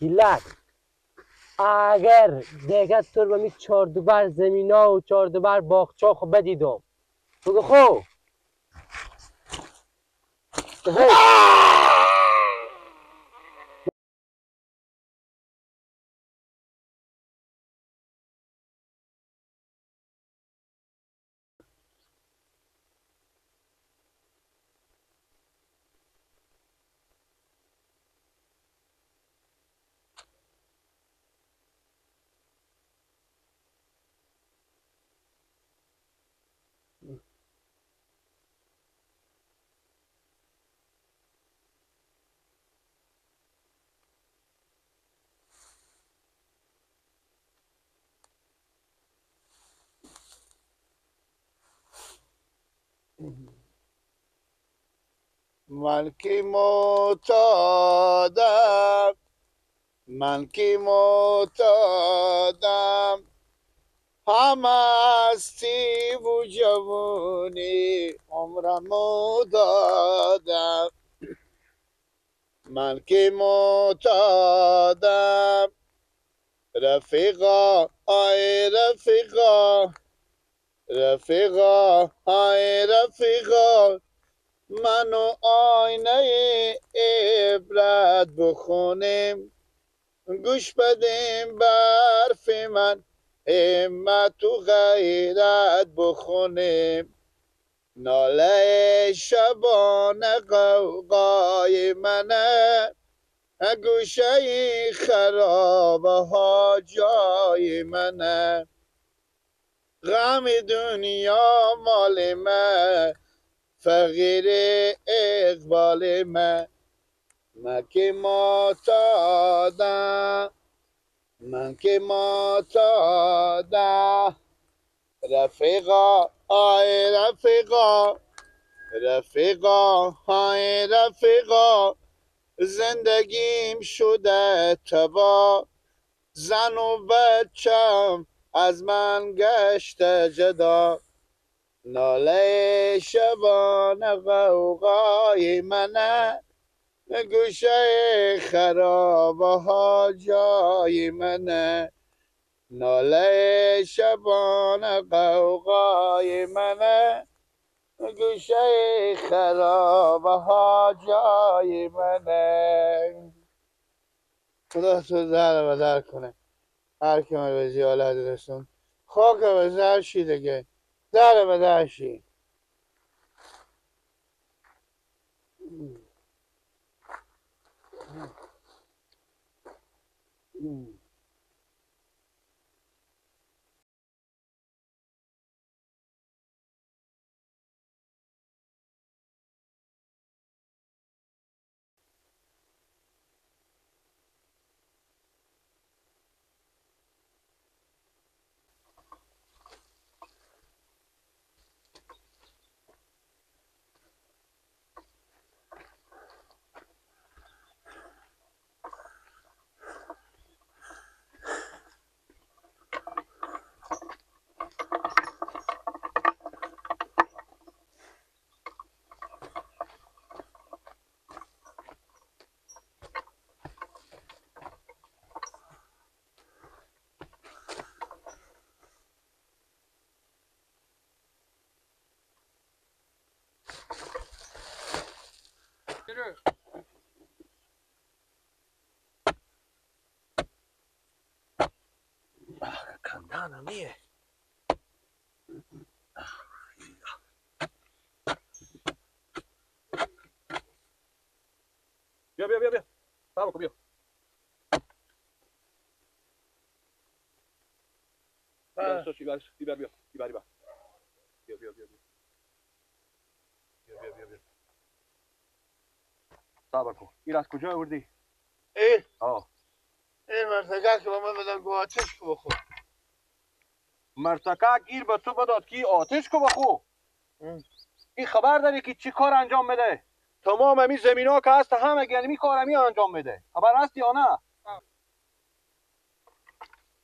گیلک اگر دیگه تو رو می چهار دوبر زمینا و چهار دوبر باغچه خو بدیدم بگو خو من که معتادم، من که معتادم، هم هستی و جوانی عمرمو دادم. من که معتادم، رفیقا آی رفیقا، رفیقا آی رفیقا، منو آینه عبرت بخونیم، گوش بدیم برف من، همت و غیرت بخونیم. ناله شبانه قوقای منه، گوشه خرابه ها جای منه، غم دنیا مال من، فقیر اقبال من. من که معتادم، من که معتادم، رفیقا آی رفیقا، رفیقا آی رفیقا، زندگیم شده تبا، زن و بچم از من گشته جدا. ناله شبانه قوقای منه، گوشه خرابه ها جای منه، ناله شبانه قوقای منه، گوشه خرابه ها جای منه. خدا تو در بدر کنه هر که من به زیالت رسون، خاک به زر شی دیگه، در بدر شی. Kandana nije. Bio, bio, bio, bio. Tamo ko bio. Bio, bio, bio, bio. Bio, bio, bio. Bio, bio, bio, bio. صبر این از کجا آوردی؟ ای؟ آه. این مرتکه که با من بدن گو آتش کو بخور. مرتکه گیر به تو بداد که آتش کو بخور. این خبر داری که چی کار انجام میده؟ تمام امی زمین ها که هست همه گلمی کار امی انجام میده. خبر هست یا نه؟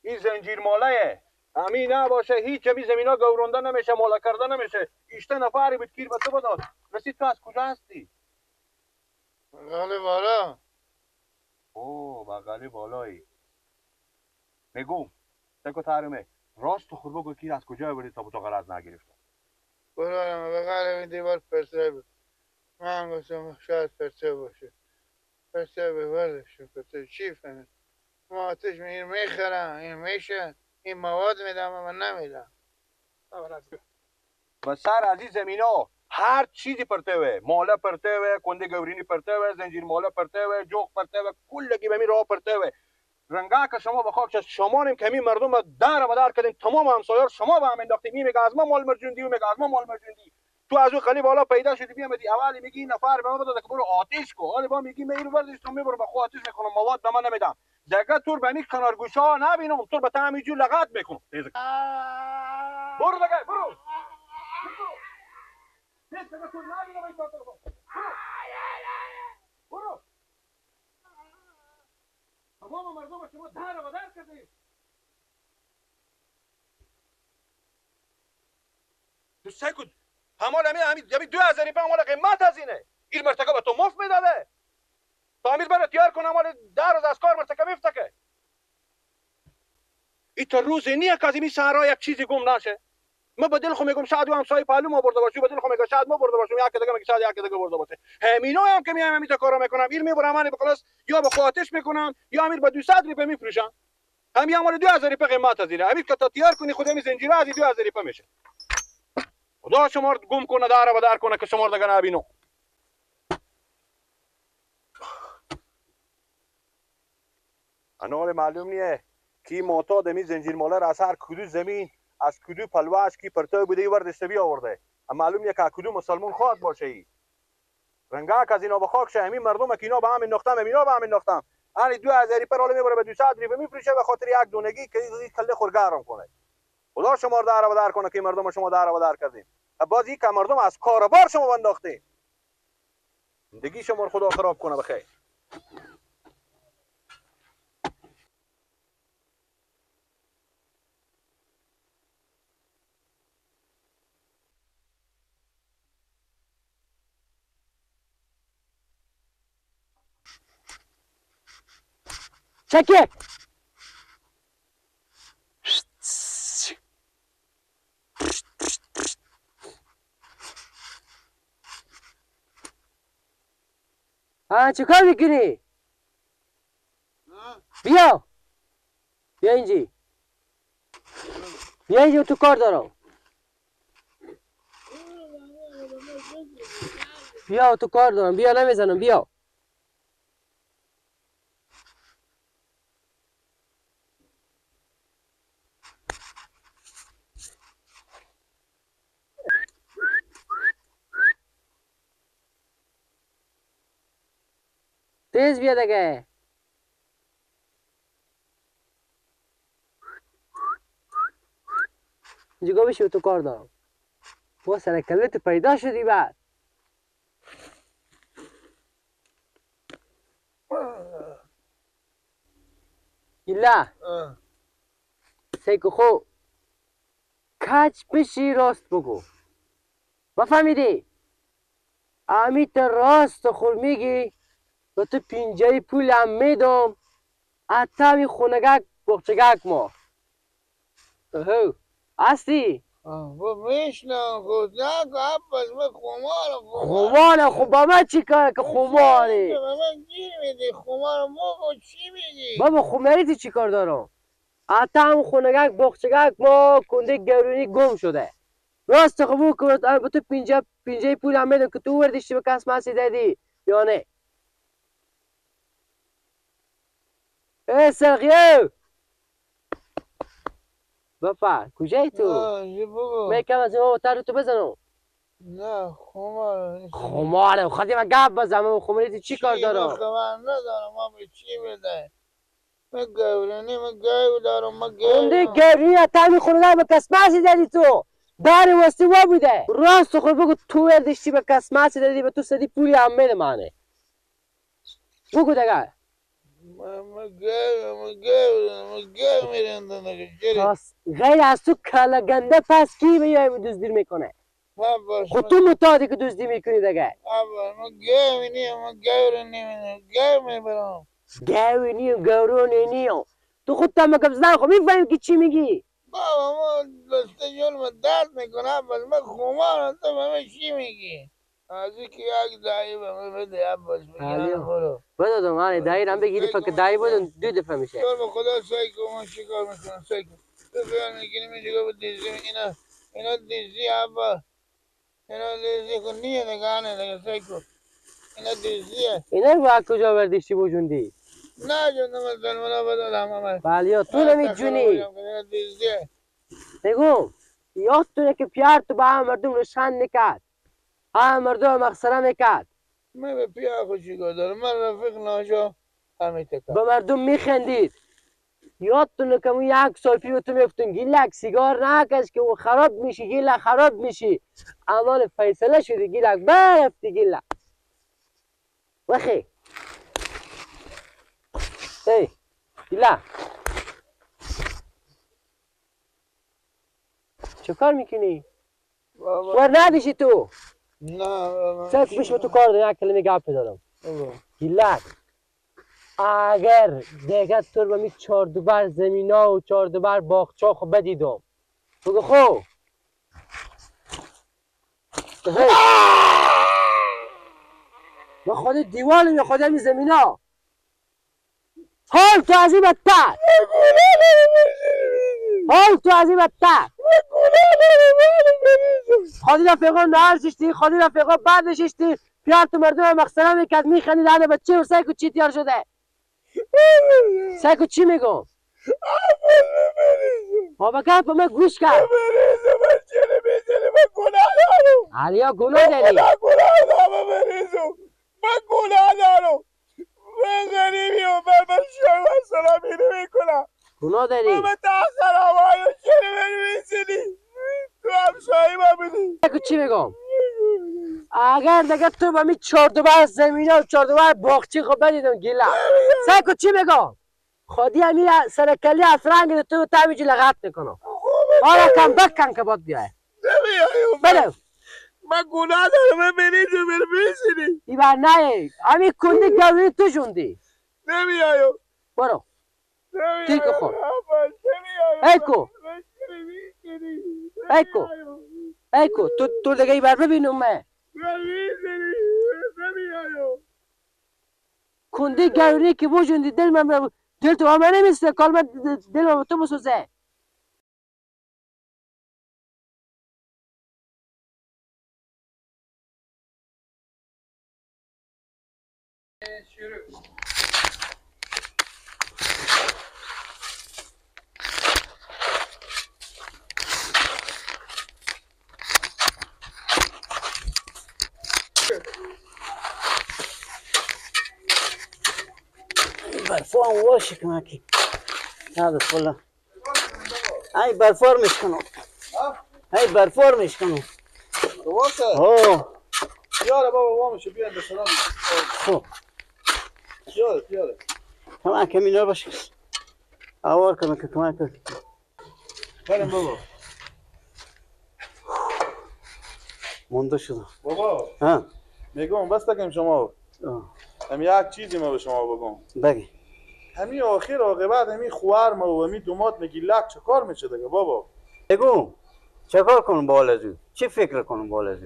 این زنجیر ماله امی نباشه هیچ امی زمین ها گورونده نمیشه، ماله کرده نمیشه. ایشته نفری بود گیر به تو بداد. رسید تو از کجا هستی؟ غالی بارا. او بغلی بالایی میگم تکو ترمه راست خود بگو کی از کجا بردی تا تو غرض نگرفتم. برارم بغل این دیوار پرته بود. من گفتم شاید پرته باشه. پرته به برداشتم پرته چی فهمید؟ ما آتش این میخرم این میشه این مواد میدم من نمیدم. و سر از این زمینا هر چیزی پرته، ماله پرته، کنده گورینی پرته، زنجیر ماله پرته، جوق پرته، کلگی به می راه پرته. رنگا که شما به خاک شما نیم کمی مردم در و در کردیم، تمام همسایه‌ها شما به هم انداختیم. این میگه از ما مال مرجوندی، اون میگه از ما مال مرجوندی. تو از اون قلی بالا پیدا شدی بیامدی اولی میگی این نفر به ما داده که برو آتش کو، حالا با میگی من اینو برداشتم میبرم به خود آتش میکنم، مواد به من نمیدم. دیگه تور به می کنار گوشا نبینم، تور به تعمی جو لغت میکنم. برو دیگه برو. دیگه تور نبینم این طرف. برو. تمام مردم شما در و در کردید. تو سکوت همون همین 2000 پا مال قیمت از اینه. این مرتکب به تو مفت میداده. تا امیر برات تیار کنه مال 10 روز از کار مرتکب میفته. این تا روز نیه که از این صحرا یک چیزی گم نشه. ما به دل خو میگم شاید او همسایه پهلو ما برده باشه، به دل خو میگم شاید ما برده باشم، یک دیگه میگه شاید یک دیگه برده باشه. همینا هم که میام همین کارا میکنم، این میبرم من به خلاص یا به آتش میکنم یا امیر با 200 روپیه میفروشم. همین مال 2000 روپیه قیمت از اینه. امیر که تا تیار کنی خود همین زنجیره از 2000 روپیه میشه. خدا شما رو گم کنه در و در کنه که شما رو دیگه نبینم. انال معلوم نیه کی معتاد می زنجیر ماله را از هر کدو زمین از کدو پلوهش کی پرتای بوده ای وردشته بیاورده. معلوم نیه که کدو مسلمان خواد باشه. ای رنگا که از اینا به خاک شه، همین مردم که اینا به همین نقطه اینا به همین نقطه یعنی 2000 پر حالا میبره به 200 روپیه میفروشه به خاطر یک دونگی که کله خورگرم کنه. خدا شما رو در و در کنه که مردم شما در و در کردیم. باز یک مردم از کاروبار شما انداختیم. زندگی شما رو خدا خراب کنه بخیر. چکه ها چیکار میکنی؟ بیا بیا اینجی، بیا اینجا تو کار دارم. بیا تو کار دارم، بیا نمیزنم، بیا. تیز بیا دیگه. اینجا بشی تو کار دارم. با سر کله تو پیدا شدی بعد. ایلا سیکو خو کج بشی راست بگو. بفهمیدی؟ امیت راست خور میگی و تو پینجای پول هم میدم حتی می خونگک بخچگک ما. اوه هستی؟ با میشنم خود نه که عباس من خمارم. خمارم خب با من چی کاره که خماری؟ به من گیر میدی خمارم بابا چی میگی؟ بابا خماری تو چی کار دارم؟ حتی هم خونگک بخچگک ما کنده گرونی گم شده. راست قبول کن با تو پینجای پول هم میدم که تو وردشتی به کس مسی دادی یا نه؟ ای سرخیو بابا کجایی تو؟ من کم از این تر تو بزنم. نه خمارم خمارم خودی من گپ بزنم. خماری تو چی کار دارم؟ خبر ندارم من به چی بده؟ من گورنی من گیو دارم من گیو خونده گورنی تا می خونه به کس مسی دادی تو داری واسه وا بوده. راست خود بگو تو وردشتی به کس مسی دادی به تو سدی پولی هم میده مانه. بگو دیگه. غیر از تو کلا گنده پس کی میای دزدی میکنه؟ خود تو متادی که دزدی میکنی دیگه. من گیو نیم من گیو نیم گیو میبرم. گاوی نیم گورونی نیم تو خودت هم گپ زدن خب میفهمی که چی میگی؟ بابا ما دسته جلم درد میکنه عباس، من خمارم، تو به من چی میگی؟ از اینکه یک دایی به من بده عباس، میگم برو بدادم آره دایی هم بگیری فکر دایی بودن دو دفعه میشه. تو به خدا سعی کن من چیکار میکنم، سعی کن تو خیال میکنی میشه به دیزی، اینا دیزی عباس، اینا دیزی کن نیه نگانه دیگه، سعی کن اینا دیزیه. اینا رو از کجا برداشتی بجوندی؟ نه جون مسلمانا بدادم همه. بله تو نمیجونی. بگو یادتونه که پیار تو با هم مردم روشن نکرد، هم مردم مخسره میکرد. من به پیار خود چیکار دارم؟ من رفیق ناجا همه تکم. به مردم میخندید. یادتونه که اون یک سال پیش به تو میگفتن گیلک سیگار نکش که او خراب میشی، گیلک خراب میشی. امان فیصله شدی گیلک، برفتی گیلک. وخی ای گیلک چه کار میکنی؟ ور ندیشی تو؟ نه سر پیش تو کار دارم، یک کلمه گپ دارم. گیلک اگر دیگه تو رو می چهار دوبر زمینا و چهار دوبر باغچه خو بدیدم بگو خو ما خود دیوالم یا خود می زمینا حال تو از این بدتر، حال تو از این بدتر. خودی رفیقا نهار ششتی، خودی رفیقا بعد ششتی، پیار تو مردم مقصره میکرد میخندید هنه بچه و سعی کن چی تیار شده؟ سعی کن چی میگم؟ بابا گپ من گوش کرد. علیا گناه داری. من گناه دارم. من غریبی و من شما سلامی نمیکنم. گناه داری. من تاخر هوای چرا می‌زنی؟ تو همسایه ما بودی. چی میگم؟ اگر دیگه تو با می چهار دوبر زمینه و چهار دوبر باغچه خب بدیدم گیلا. سعی کن چی میگم؟ خودی همی سرکلی افرنگ تو تمیجی لغت میکنم. آره کم بکن که باید بیای. بله. من گناه دارم، من بریزم بر میشینی. ایبر نه، همی کنده گوی تو جوندی. نمیایم. برو. تیک خور. ایکو. ایکو. ایکو تو دیگه ایبر ببینم من. کنده گوی که بوجوندی دل من دل تو همه نمیسته کال من دل من تو بسوزه. برفا واش کنه که نه بفلا ای برفار میشکنم، ای برفار میشکنم. واسه ها یاره بابا وامشه بیان به سلام. خب یاره یاره کمک کمی باشه آوار کنم که کمک کن. برم بابا مونده شدم بابا. ها میگم بس تکیم شما هم یک چیزی ما به شما بگم. بگی. همین آخر عاقبت همین خوار ما و همین دومات میگی لک چه کار میشه دیگه بابا؟ بگو چه کار کنم بالا از چی فکر کنم بالا از؟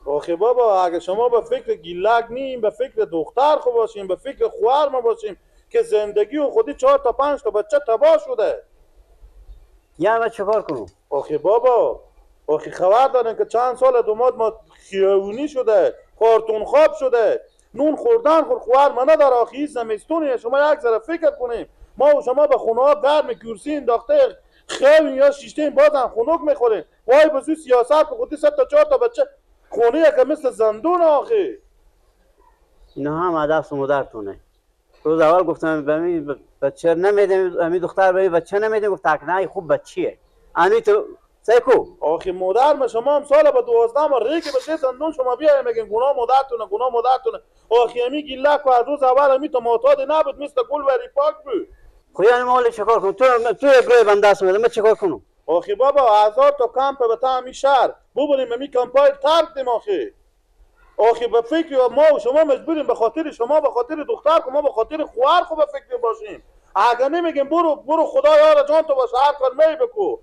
آخه بابا اگه شما به فکر گیلک نیم، به فکر دختر خو باشیم، به فکر خوار ما باشیم که زندگی و خودی 4 تا 5 تا بچه تباه شده. یا ما چه کار کنم؟ آخه بابا آخه خبر دارن که چند سال دومات ما خیابونی شده، کارتون خواب شده، نون خوردن خوار ما نداره. آخه این زمستونه، شما یک ذره فکر کنیم ما و شما به خونه ها گرم کرسی انداخته خیلی یا شیشتیم بازم خنک میخوریم. وای به سوی سیاست که خودی 3 تا 4 تا بچه خونه که مثل زندون. آخه اینا هم دست مادرتونه. روز اول گفتم به می بچه نمیدم، امی دختر به بچه نمیدم، گفت نه خوب بچیه. امی تو سیکو آخه مادر ما شما هم سال به 12 ما ریک بشه زندون شما بیایم میگن گناه مادرتونه گناه مادرتونه. آخه امی گیلک و از روز اول امی تو معتاد نبود، مثل گل وری پاک بود. خو یعنی مال چیکار کنم؟ تو گروه بنده است من چیکار کنم؟ آخه بابا هزار تا کمپ به تا همی شهر ببریم، همی کمپای ترک دیم. آخه آخه به فکر ما و شما مجبوریم به خاطر شما، به خاطر دختر خو، ما به خاطر خواهر خو به فکر باشیم. اگه نمیگیم برو برو خدا یار جان تو باشه، هر کار می بکو،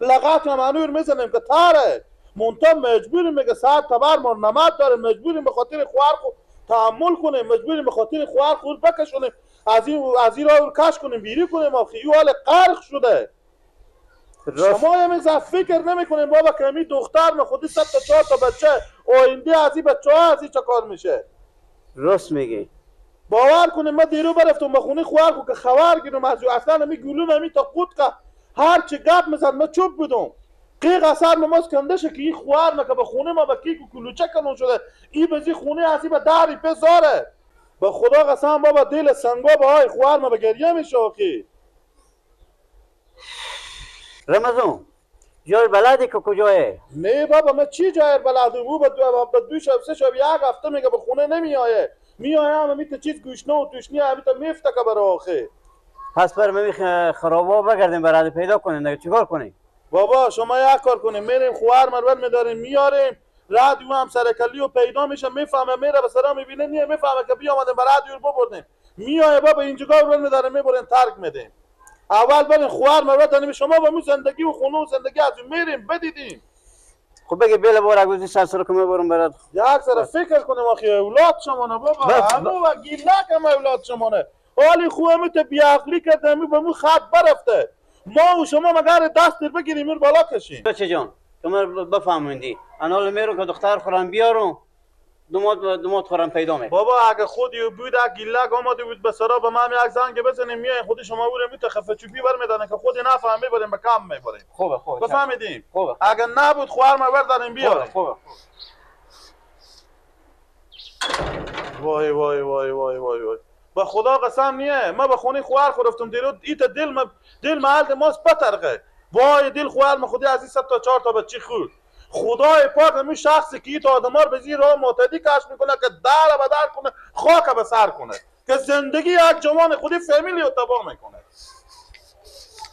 لغت هم انور میزنیم که تاره مونتا مجبوریم. میگه سر تبر ما نمد داره، مجبوریم به خاطر خواهر خو تحمل کنیم، مجبوریم به خاطر خواهر خو بکشونیم، از این راه کش کنیم، بیری کنیم. آخه این حال غرق شده. شما یه فکر نمیکنیم بابا که می دختر ما خودی 3 تا 4 تا بچه آینده از این بچه ها از این چه کار میشه. راست میگی. باور کنیم من دیرو برفتم به خونه خواهر که خبر گیرم از اصلا می گلوم می تا قوت که هر چه گپ میزد من چوب بودم. قیق اثر نماز کنده شه که این خواهر ما که به خونه ما به کیک و کلوچه کنون شده، این به خونه از این به دری پزاره. به خدا قسم بابا دل سنگا به های خواهر ما به گریه میشه. آخی رمضان جای بلدی که کجایه؟ نه بابا من چی جای بلدم؟ او به 2 شب 3 شب یک هفته میگه به خونه نمیایه، میایه هم میته چیز گوشنه و توشنی هم میته میفته که برای آخه. پس بر می خرابا بگردیم برای پیدا کنیم دیگه، چیکار کنیم؟ بابا شما یک کار کنیم، میریم خواهر مرور میداریم میاریم، رادیو هم سرکلی و پیدا میشه، میفهمه میره به سرا میبینه نیه، میفهمه که بیامدیم برای رادیو ببردیم، میایه بابا اینجا ور میداریم میبریم ترک میدیم. اول برین خواهر مرور داریم شما با مو زندگی و خونه و زندگی از میریم بدیدیم. خب بگی بیل بار اگه سر سر که میبرم برات. یک سر فکر کنیم آخه اولاد شما نه بابا، همو و گیلک هم اولاد شما نه. حالی خوب می تو بیعقلی کرده می به مو خط برفته. ما و شما مگر دست در بگیریم میر بالا کشیم. بچه جان شما بفهمیندی انا میرم که دختر خورم بیارم، دومات خورم پیدا می. بابا اگه خودی بود گیلک آمده بود به سرا به من یک زنگ بزنیم میای خودی شما بورم می خفه چوبی برمیدارن که خودی نفهمی بریم به کم میبریم. خوبه خوبه بفهمیدیم. خوبه اگه نبود خواهر ما برداریم بیاریم. خوبه. وای وای وای وای وای وای به خدا قسم نیه ما به خونه خواهر خورفتم دیرو ایت دل دل محل ماست پترقه. وای دل خواهر ما خودی از این 3 تا 4 تا بچه خورد. خدای پاک همین شخصی که ایت آدمار به زیر راه معتدی کش میکنه که در به در کنه، خاک به سر کنه، که زندگی یک جوان خودی فامیلی رو تباه میکنه.